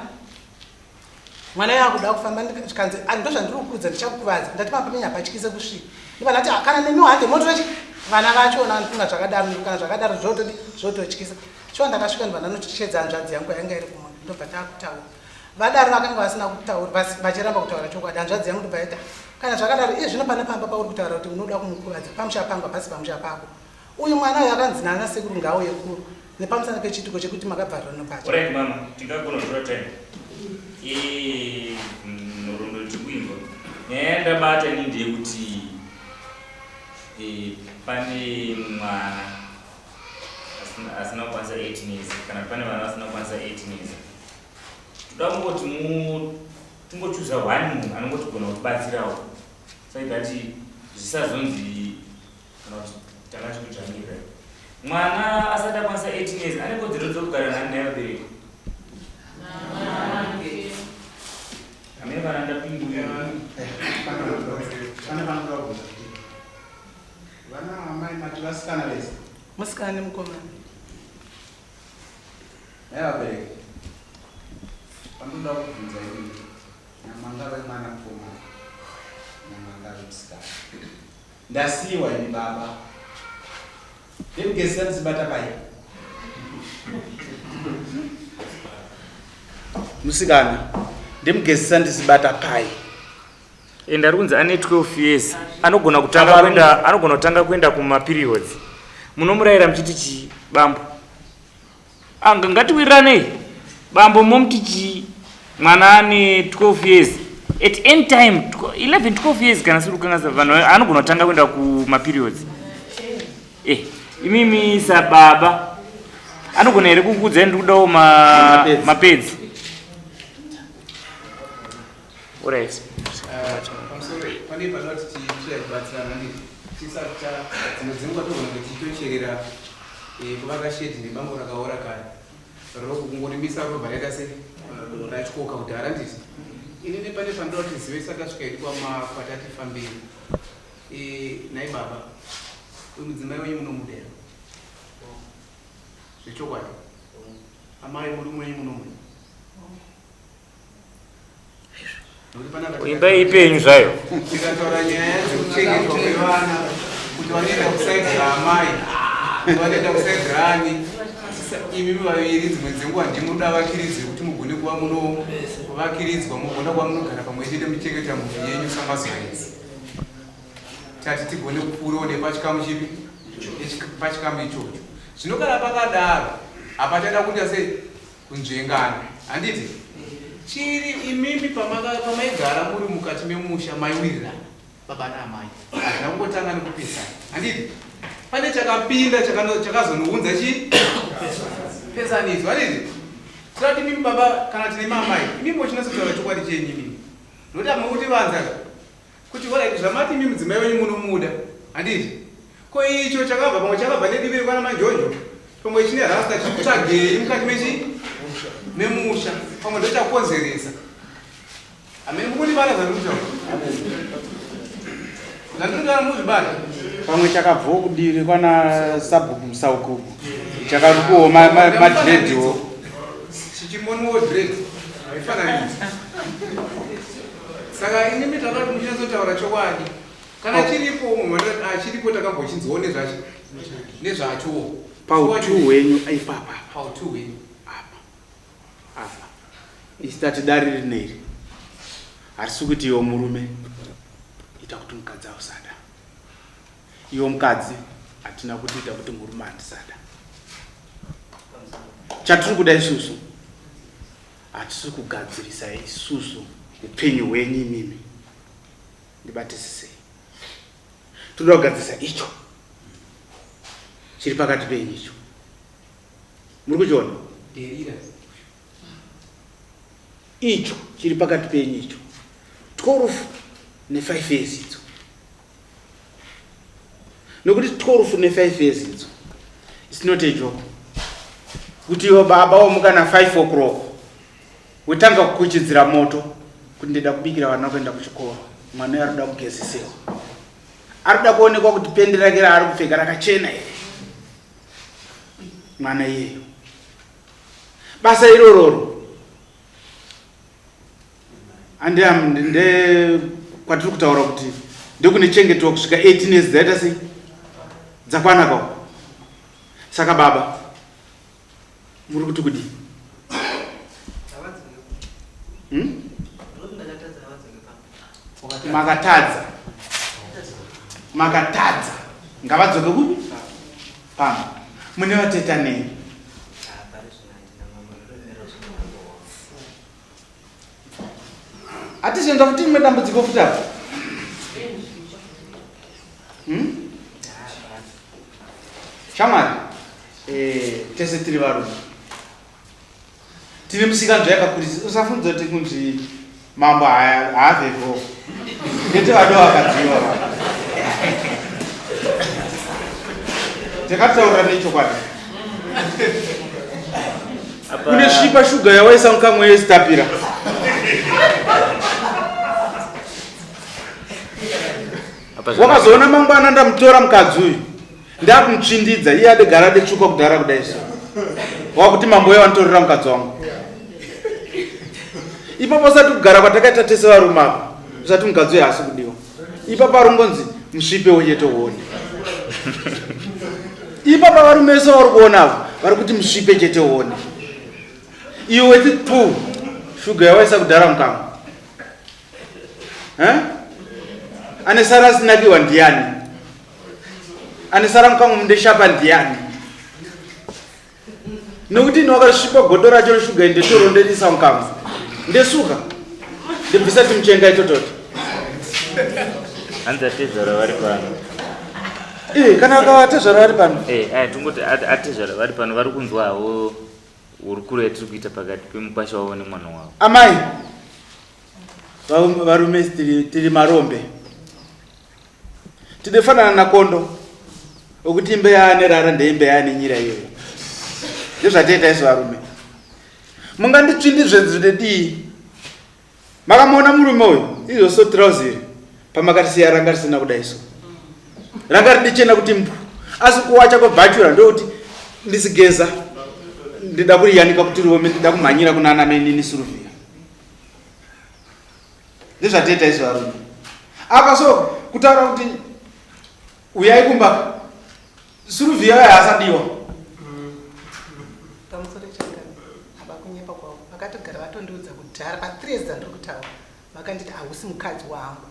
Mwana yakuda kufamba zvikanzi ah, ndozvandiri kukuudza ndichakukuvadza. Ndati pamba penyu hapatyise kusvika. Ndobva ndati ah, kana nemiwo hande motora chi vana vacho ona ndifunga zvakadaro kana zvakadaro zvotodi zvototyisa. Shuwa ndakasvika ndobva ndanochedza hanzvadzi yangu yanga iri kumona ndobva takutaura. Vadaro vakanga vasina kutaura vachiramba kutaura chokwadi. Hanzvadzi yangu ndobva yaita kana zvakadaro iye zvino pane pamba pauri kutaura kuti unoda kumukuvadza pamusha pangu hapasi pamusha pako. Uyu mwana uyu akanzi nana sekuru ngaauye kuno nepamusana pechiitiko chekuti makabvarirana mbatya. Alright mama, tingagona kutora time. Eh, nhoroondo tikuinzwa. Nyaya yandabata ini ndeyekuti eh, pane mwana asina kukwanisa 18 years kana pane vana vasina kukwanisa 18 years. Toda kungoti mu tingochuza one munhu anongotigona kutibatsirawo so that zvisazonzi kana kuti tanga tikudzvanyirira mwana asati akwanisa 18 years ane kodzero dzokugara nani naye vabereki amene vana ndapindura vana amai mati vasikana vese musikana nemukomana naye vabereki panoda kubvunza ini nyamangave mwana mukomana nyamangave musikana Ndasiiwa ini baba. Ndemugezesa ndisibata pai. Musikana, ndemugezesa ndisibata pai. Ende ari kunzi ane 12 years anogona kutanga kuenda anogona kutanga kuenda kuma periods. Munomurayira muchiti chii bambo? Anga ngatiwiriranei bambo momuti chii mwana ane 12 years at any time 11 12 years kana siri kukanganisa vanhu anogona kutanga kuenda kumaperiods eh imimi sababa anogona here kukuudzai ndiri kudawo mapedzi Alright. Pane panoda kuti tichida kubatsirana ndizvo tisati ta dzimwe dzenguva togona kunge tichitocherera eh, kuvaka shedhi nebango rakaora kare rokungorimisa robva raita se ratyoka kudhara nditi inini pane panoda kuti zive isati tasvika yedu kwatati fambei eh, nhai baba uyu mudzimai wenyu munomuda here zvechokwadi amai murume wenyu munomuda Imba ipenyu zvayo. Tikataura nyaya dzekuchengetwa kwevana kuti vanoenda kusaidi raamai kuti vanoenda kusaidi raani imi vaviri dzimwe dzenguva ndimunoda vakiridzi yekuti mugone kuva munovakiridzwa mugona kuva munogara pamwe chete muchengeta mhuri yenyu samazuva ese tati tigone kupfuurawo nepachikamu chipi pachikamu ichocho zvino kana pakadaro hapachada kuita sei Kunzvengana handiti? Chiri imimi pamaigara muri mukati memusha maiwirirana baba naamai hazvina kungotanga nekupesana handiti? Pane chakapinda chakazonounza chii? Pesanidzo handiti? Tinoda kuti imimi baba kana tine mamai imimi mochinatsotaura chokwadi chenyu imimi. Nokuti apa mukutivanza ka kuti horaiti zvamati imi mudzimai wenyu munomuda handiti? Ko icho chakabva pamwe chakabva nedivi rekwana manjonjo pamwe chine rasta chiri kutsvagei mukati mechi memusha pamwe ndochakonzeresa. Amene mukundibata zvandiri kutaura. Zvandiri kutaura muzvibata. Pamwe chakabvawo kudivi kwana sabhuku Musaukuku chakarukuwo madredhiwo. Chichimonwo dread. Haifananidzo. Saka ini mitakati muchinyatsotaura chokwadi. Kana chiripo mumwe ah, chiripo takambochinzwawo nezvacho. Nezvacho. Pautu hwenyu ipapa. Pautu hwenyu. Apa isu tati dare rineri harisi kuti iwe murume ita kuti mukadzi ausada, iwe mukadzi hatina kuti ita kuti murume handisada. Chatiri kuda isusu hatisi kugadzirisa isusu upenyu hwenyu imimi, ndibatisisei. Tinoda kugadzirisa icho chiri pakati penyu icho. Muri kuchiona? Derira. Icho chiri pakati penyu icho. 12 ne 5 years idzo. Nokuti 12 ne 5 years idzo. It's not a joke. Kuti iwe baba womuka na 5 o'clock wotanga kukuchidzira moto kuti ndida kubikira vana kuenda kuchikoro. Mwana uyo arikuda kugezesewa. Arikuda kuonekwa kuti pendi rake raari kupfeka rakachena here. Mwana iyeyo. Basa irororo ande nde kwatiri kutaura kuti ndekune chengetwa kusvika 18 years dzaita sei dzakwana kawo. Saka baba muri kuti kudii? Makatadza, makatadza, ngavadzoke kupi? Pano mune vateta nei? Atizoenda futi rimwe dambudziko futi apa. Shamwari, tese tiri varume. Tine musikanzwa yakakurisa. Usafunza kuti kunzi mambo haavhevo. Ndete vado vakadziwa. Takataura nechokwadi. Kune svipa shuga yawaisa mukamwe yesitapira. Wakazoona mangwana ndamutora mukadzi uyu. Ndakumutsvindidza iye adegara adetsvuka kudhara kudai so. Wakuti mambo uya wanitorera mukadzi wangu. Ipapo usati kugara kwatakaita tese varume apa. Usati mukadzi uya haasi kudiwa. Ipapo arungonzi musvipe wechete uone. Ipapa varume vese vari kuona ava vari kuti musvipe chete uone. Iwe weti pu shuga yawaisa kudhara mukamwa. Eh? Ane sara asinakiwa ndiani? Ane sara mukamwa mundeshapa ndiani? Nekuti ini wakasvipa godo racho reshuga ndetoro nderisa mukamwa. Ndesuka. Ndibvisa timuchenga itototi. Hanzi atezvara vari pano. Kana akatezvara vari pano. Aya tongoti atezvara vari pano vari kunzwa havo hurukuro yatiri kuita pakati pemukwasha wavo nemwana wavo. Amai, varume tiri marombe. Tidefanana nakondo okuti imbe yaane rara ndeimbe yaane nyira iyoyo. Ndezvatoita isu varume. Munganditsvindi zvedii? Makamuona murume uyu izvo so trouse iri pamakarisiya ranga risina kudai so. Ranga ridichena kuti mbu. Asi kuwacha kwebhachura ndokuti ndisigeza ndida kuriyanika kuti riome ndida kumhanyira kuna ana mainini Suruvia. Ndezvatoita isu varume. Apa so kutaura kuti uyai kumba Suruvia haasadiwa. Pamusoro changani apa kunyepa kwavo vakatogara vatondiudza kudhara pa 3 years dzandiri kutaura vakanditi hausi mukadzi wangu,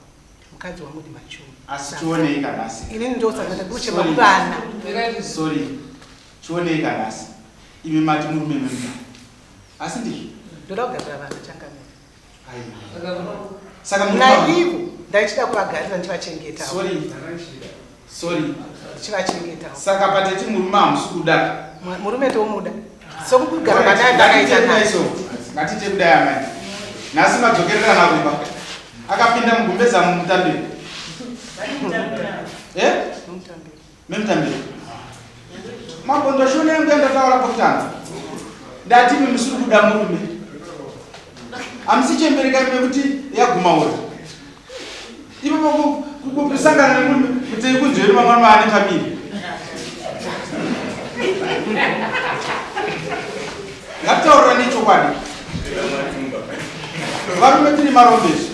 mukadzi wangu ndi Machuma. Asi chionei kanhasi. Inini ndosaka ndikuchema kuvana. Sorry. Chionei kanhasi. Imi mati murume memba. Asi ndizvo. Ndoda kugarira vana changamire. Saka naivo ndaichida kuvagarira ndichivachengeta. Sorry. Sorry. Ndichivachengeta. Saka pateti murume hamusi kuda. Murume tomuda. Sokugara kwadai ndakaita naye. Ngatiite kudai amai. Nhasi madzokererana kumba. Akapinda mugumbeza mumutambiro. Eh? Memutambiro. Mambo ndoshona yangu yandataura pokutanga. Ndati imi musiri kuda murume. Hamusi chembere kaimi yekuti yaguma uri. Ipapo kusangana nemurume kuti kunzveri mangwana maane family. Ngatitaurira nechokwadi. Varume tiri marombesu.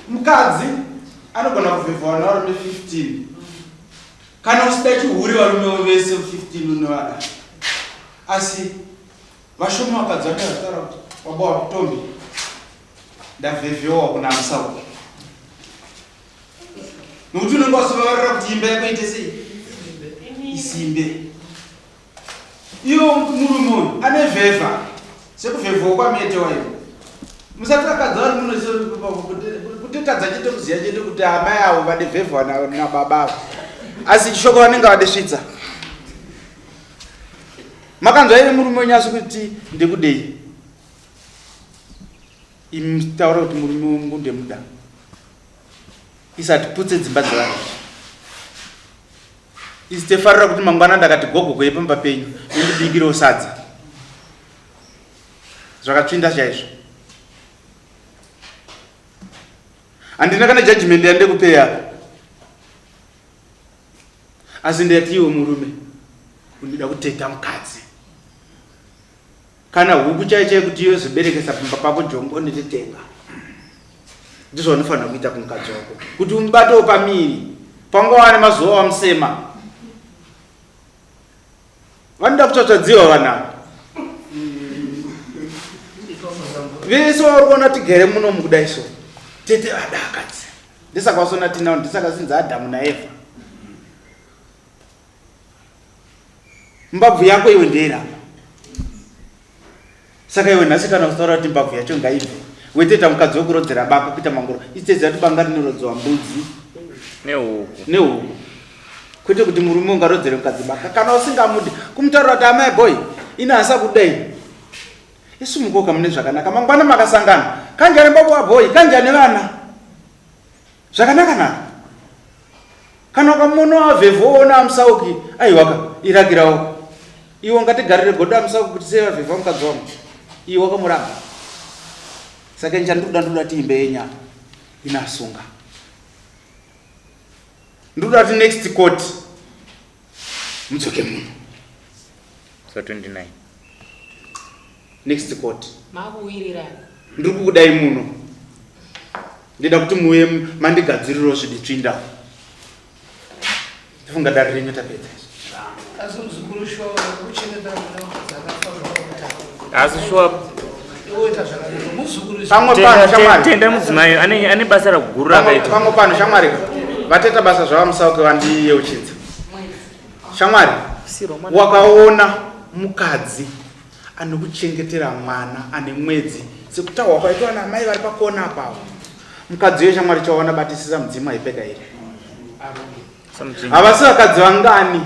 Mukadzi anogona kuvhevha varume 15. Kana usida chihure varume vese 15 unovada. Asi vashoma vakadzi vanenge vachitaura kuti baba wakutombi ndavhevhewa kuna musauki. Nokuti unenge wasivavarira kuti imba yako ite sei? Isimbe. Iwo murume uyu ane vhevha sekuvhevhawo kwamete wayo. Musati vakadzi vari muno kutotadza chete kuziva chete kuti amai avo vane vhevha nababa avo. Asi shoko vanenge vadesvitsa. Makanzwa here murume wenyu kuti ndikudei? Imi mutaura kuti murume wangu ndemuda. Isati putse dzimba dzevanhu. Isi tefarira kuti mangwana ndakati gogogo yepamba penyu mundibikirewo sadza. Zvakatsvinda chaizvo. Handina kana judgment yandikupeya. Asi ndati iwe murume undida kuteta mukadzi. Kana huku chai chai kuti yozoberekesa pamba pako jongoni nditenga. Ndizvo unofanira kuita kumukadzi wako. Kuti umubatewo pamiri. Pangova nemazuva wamusema. Vanoda kutsvatsvadziwa vanhu ava. Vese vari kuona tigere muno mukudai so. Tete vada akadzi. Ndisaka wasona tinawo ndisaka zinzi Adamu naEvha. Mbabvu yako iwe ndeirapa. Saka iwe nhasi kana usitaura kuti mbabvu yacho ngaibve. Wetoita mukadzi wekurodzera bako kuita mangoro. Isitedza kuti banga rinorodzwa mbudzi nehuku. Nehuku. Kwete kuti murume ungarodzere mukadzi baka kana usingamudi kumutaurira kuti amai boy ini hasakudai. Isu mukoka mune zvakanaka mangwana makasangana kanjani baba waboy kanjani vana zvakanaka naka kana ukamuona wavhevho woona amusauki aiwaka irakirawo iwe ungatigarire godo amusauki kuti sei vavhevha mukadzi wangu iwe wakamuramba saka ini chandikuda ndikuda tiimbe yenyama inasunga ndikuda kuti next court mudzoke muno so 29 next court makuwirirana ndiri kukudai muno ndida kuti muuye mandigadziriro zviditsvinda ndifunga dare renyu tapedza izvi Asi muzukuru shuwa kuchengetera mwana wako dzakafa zvakakutaka. Asi shuwa Iwoita zvakanaka muzukuru. Pamwe pano shamwari. Tenda mudzimai ane ane basa raguru rakaita. Pamwe pano shamwari vateta basa zvavamusauke vandiyeuchidza. Shamwari wakaona mukadzi anokuchengetera mwana ane mwedzi sekutaurwa kwaitwa naamai vari pakona apawo. Mukadzi uyo shamwari chawana batisisa mudzimu aipeka iri. Havasi vakadzi vangani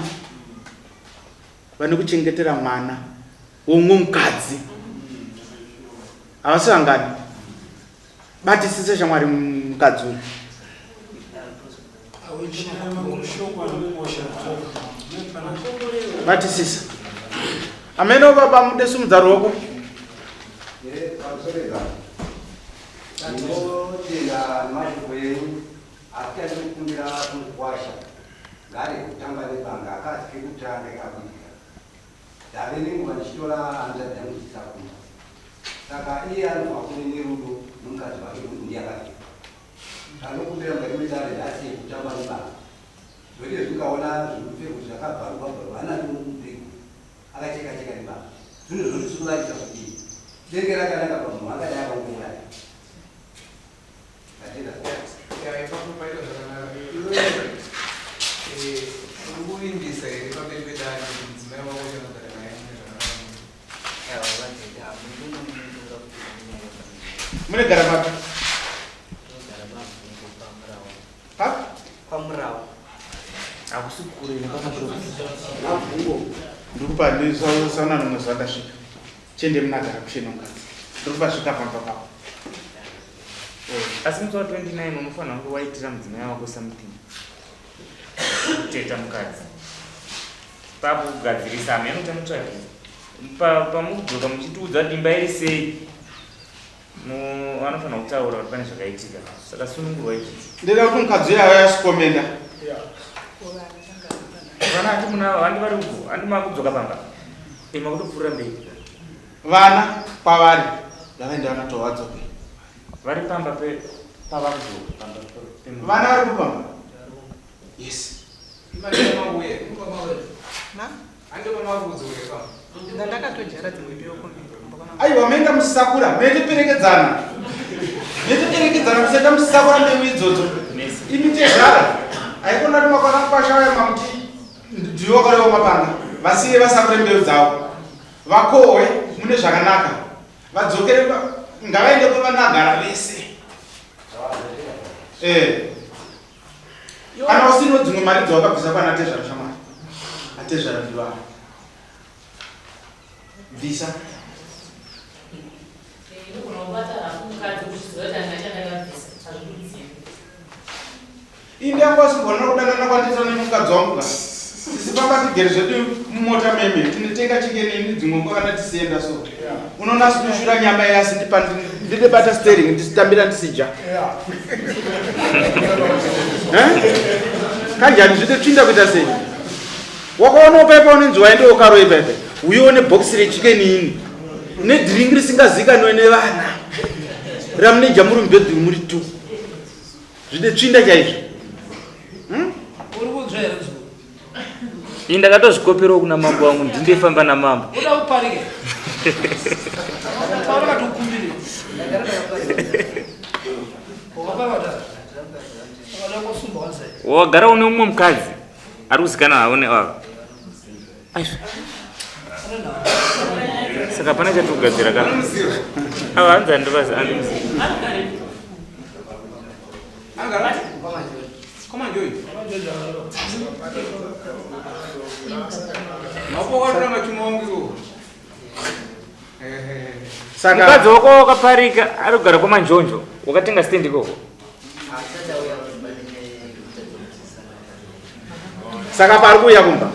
vanokuchengetera mwana womumwe mukadzi. Havasi vangani. Batisisa shamwari mukadzi uyu. Batisisa. Ameno baba mude sumudza ruoko. Ndinotenda nemashoko enyu asi chandinokumbira kumukwasha ngaarege kutamba nebanga akazi kekutanga ikabudirira. Ndave nenguva ndichitora hanzvadzi yangu ndichiisa kumba saka iye anofanira kuve nerudo nemukadzi wake nekuti ndiye akafirwa. Chandinokumbira mukati medare ngaasiye kutamba nebanga zvekuti izvi ukaona zviri kupfekwa zvakabvarurwa bvarurwa haana mubhegi akacheka cheka nebanga zvinhu zvondisuruvarisa kuti denge rakanaka pamunhu angadai akangouraya. Ndatenda. Ya, ipapo paita zvakanaka. Iwe eh, uri kuvimbisa here pamberi pedare kuti mudzimai wako uchanogara naye mune zvakanaka? Munogara papi? Papi? Kwamurawo. Hakusi kure nepamashopu. Mavhungo. Ndiri kupa ndisaona rimwe zuva ndasvika. Chiende munagara kushe nomukadzi. Ndiri kupa svika pamba pako. Asi musi wa 29 unofanira kunge waitira mudzimai wako something. Kuteta mukadzi. Pakugadzirisa hameno kuti anotsvagei. Pamukudzoka muchitiudza kuti imba iri sei. Vanofanira kutaura kuti pane zvakaitika. Saka sunungurwa izvi. Ndinoda kuti mukadzi uyo auye asikomenda. Vana handi muna handi vari uko handi makudzoka pamba. Eh makutopfuurira mberi. Vana kwavari ngavaende vanatowa vadzoke. Vari pamba pe pava kudzoka pamba pe. Vana vari kupamba. Yes. Aiwa maenda musisakura meitoperekedzana meitoperekedzana musaenda musisakura mbeu idzodzo imi tezvara aikona kuti makwana kwasha vaya mamuti ndiwe wakarewa mapanga vasiye vasakure mbeu dzavo vakohwe mune zvakanaka vadzokere ngavaende kwevanagara vese eh. Kana usino dzimwe mari dzawakabvisa kwana tezvara shamwari. Atezvara ndivavo. Bvisa. Ini yangu asigona kudanana kwandiita nemukadzi wangu ka. Sisi pamba tigere zvedu mumota meme tinotenga chicken ini dzimwe nguva kana tisienda so. Unoona asikushura nyama yasi ndipa ndidebata steering ndisitambira ndisija. Eh? Kanjani zvide tsvinda kuita sei? Wakaona upaipa unenzi waende ukaro ipaipa. Uione box rechicken ini. Nedrink risingazikanwe nevana. Ramuneja muri mubedroom muri two. Zvine tsvinda chaizvo. Hmm? Uri kunzwa here mzukuru? Ini ndakatozvikoperawo kuna mambo wangu ndindefamba namambo. Uda kuparike. Taura kati ukumbire. Wagara une umwe mukadzi ari kuzikanwa havo neava. Saka hapana chatiri kugadzira ka. Ava hanzi handivazi handimuzivi. Mukadzi wako wakaparika ari kugara kwamanjonjo wakatenga stand ikoko. Saka paari kuuya kumba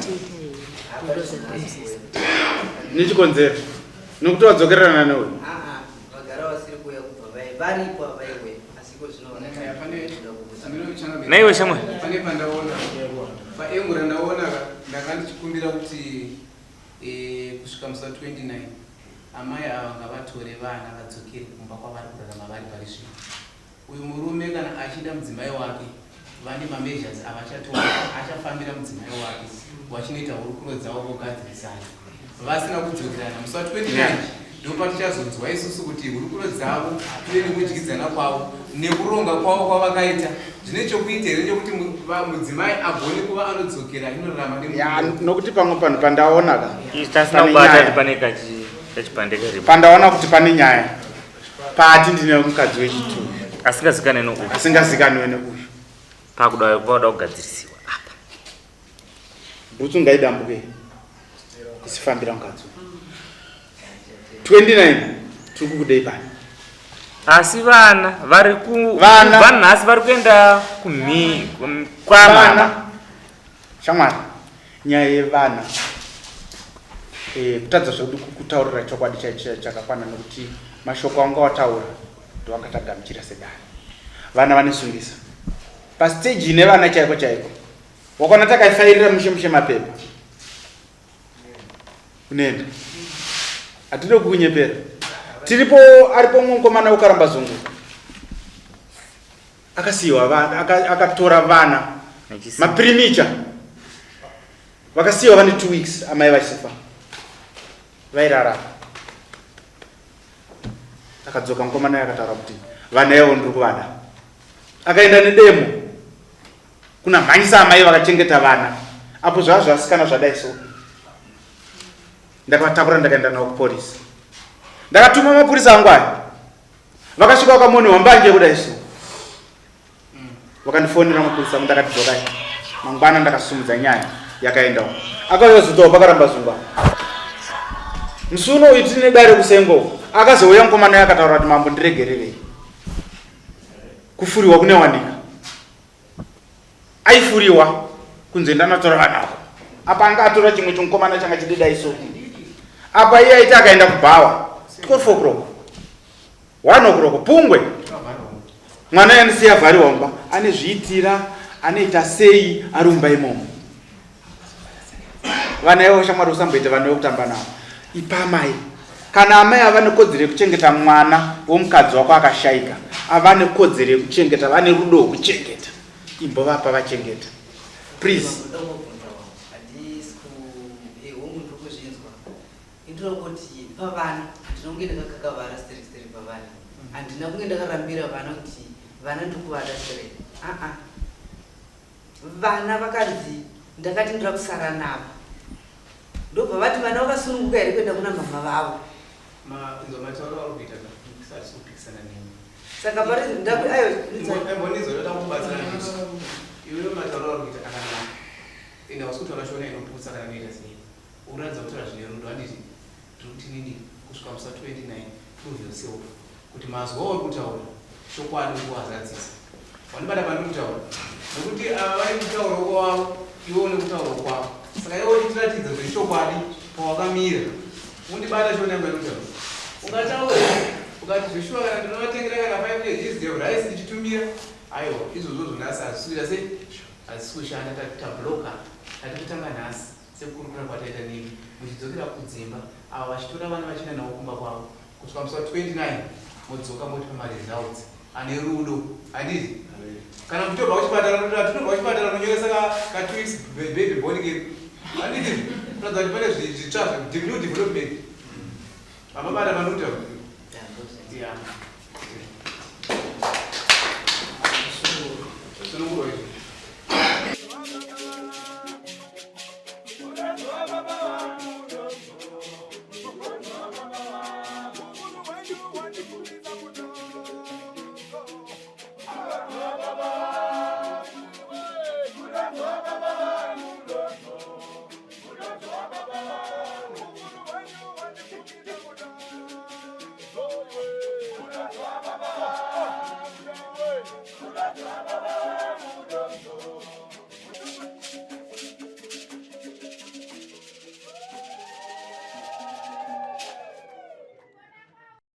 nechikonzero nokuti wadzokererana neuyu. Naiwe shamwari. Pane pandaona paengu randaona ka ndanga ndichikumbira kuti eh, kusvika musi wa 29 amai ava ngavatore vana vadzokere kumba kwavari kurarama vari pari zvino. Uyu murume kana achida mudzimai wake vane mameasures avachatora achafambira mudzimai wake wachinoita hurukuro dzavo vogadzirisana vasina kudzokerana musi wa 29 ndopatichazonzwa isusu kuti hurukuro dzavo uye nekudyidzana kwavo nekuronga kwavo kwavakaita zvine chokuita here nekuti mudzimai agone kuva anodzokera achinorarama nokuti pamwe panhu pandaona ka tasina kubata kuti pane kachipande karipo pandaona kuti pane nyaya paati ndine mukadzi wechitu asingazikanwe neuyu asingazikanwe neuyu pakuda pakuda kugadzirisiwa apa bhutsu ngaidambuke isifambira mukadzi 29 tiri kukudei pano asi vana vari kubva nhasi vari kuenda kumhi kwamama shamwari Nyaya yevana eh, kutadza zvedu kukutaurira chokwadi chaicho chakakwana nokuti mashoko awanga wataura ndowanga tagamuchira sedare. Vana vanesungisa pastage ine vana chaiko chaiko, wakaona takaifairira mushe mushe mapepa unoenda, hatide kukunyepera. Tiripo, aripo mumwe mukomana wekaramba zungu akasiyiwa vana akatora vana maprimicha vakasiyiwa vane two weeks amai vachifa vairarama akadzoka mukomana akataura kuti vana ivo ndiri kuvada akaenda nedemo kuna mhanyisa amai vakachengeta vana apo zvava zvasikana zvadai so ndakavatakura ndakaenda navo kuporisi ndakatuma mapurisa angu aya Vakasvika vakamonewa mbanje kudai so. Vakandifonera mapurisa ndakati dzokai. Mangwana ndakasumudza nyaya yakaendawo. Akauya kuzotaura pakaramba zungu apa. Musi uno uyu tine dare kusengo. Akazouya mukomana uyu akataura kuti mambo ndiregererei. Kufuriwa kunewanika. Aifuriwa kunze ndanotora vana ako. Apa anga atora chimwe chimukomana changa chidida iso. Apa iye aiti akaenda kubhawa 12 o'clock. 1 o'clock pungwe. Mwana yanisiya vhariwa mumba anezviitira anoita sei ari mumba imomo. Vana ivo shamwari usamboita vana vekutamba navo. Ipa amai. Kana amai ava nekodzero yekuchengeta mwana womukadzi wako akashaika, ava nekodzero yekuchengeta, vane rudo rwekuchengeta. Imbovapa vachengeta. Please. Ndinongoti pavana handina kunge ndakakakavara sterek sterek pavana handina kunge ndakarambira vana kuti vana ndikuvada sterek aa vana vakanzi ndakati ndoda kusara navo ndobva vati vana vakasununguka here kuenda kuna mhamha vavo. Inzwa matauro auri kuita ka hatisi kupikisana newe. Saka pari ndaku ayo Imbonizwa ndoda kukubatsira ndizvo. Iwewe matauro auri kuita akanaka. Ende hausi kutaura shona inoputsa kana inoita sei. Uri kuratidza kutaura zvine rudo handiti? Ndiri kuti inini kusvika musi wa 29 prove yourself kuti mazwi auri kutaura chokwadi uri kuazadzisa. Wandibata pandiri kutaura? Nokuti ava vane kutaurawo kwavo iwe une kutaurawo kwako. Saka iwe uchitiratidza zvechokwadi pawakamira. Undibata shona yangu yandikutaura. Ungataura ukati zveshuwa kana ndinovatengera kana 5 kgs rice ndichitumira. Aiwa izvozvozvo nhasi hazvisi kuita sei? Hazvisi kushanda tablocker. Tati kutanga nhasi. Sekukurukura kwataita nemi muchidzokera kudzimba, ava vachitora vana vachienda navo kumba kwavo kusvika musi wa 29 modzoka motipa maresults ane rudo handiti? Kana muchitobva kuchipatara munoti tinobva kuchipatara munyoresa ka ka 2 weeks baby born kedu handiti? Kuratidza kuti pane zvitsva new development. Mababata panotaura. Yeah.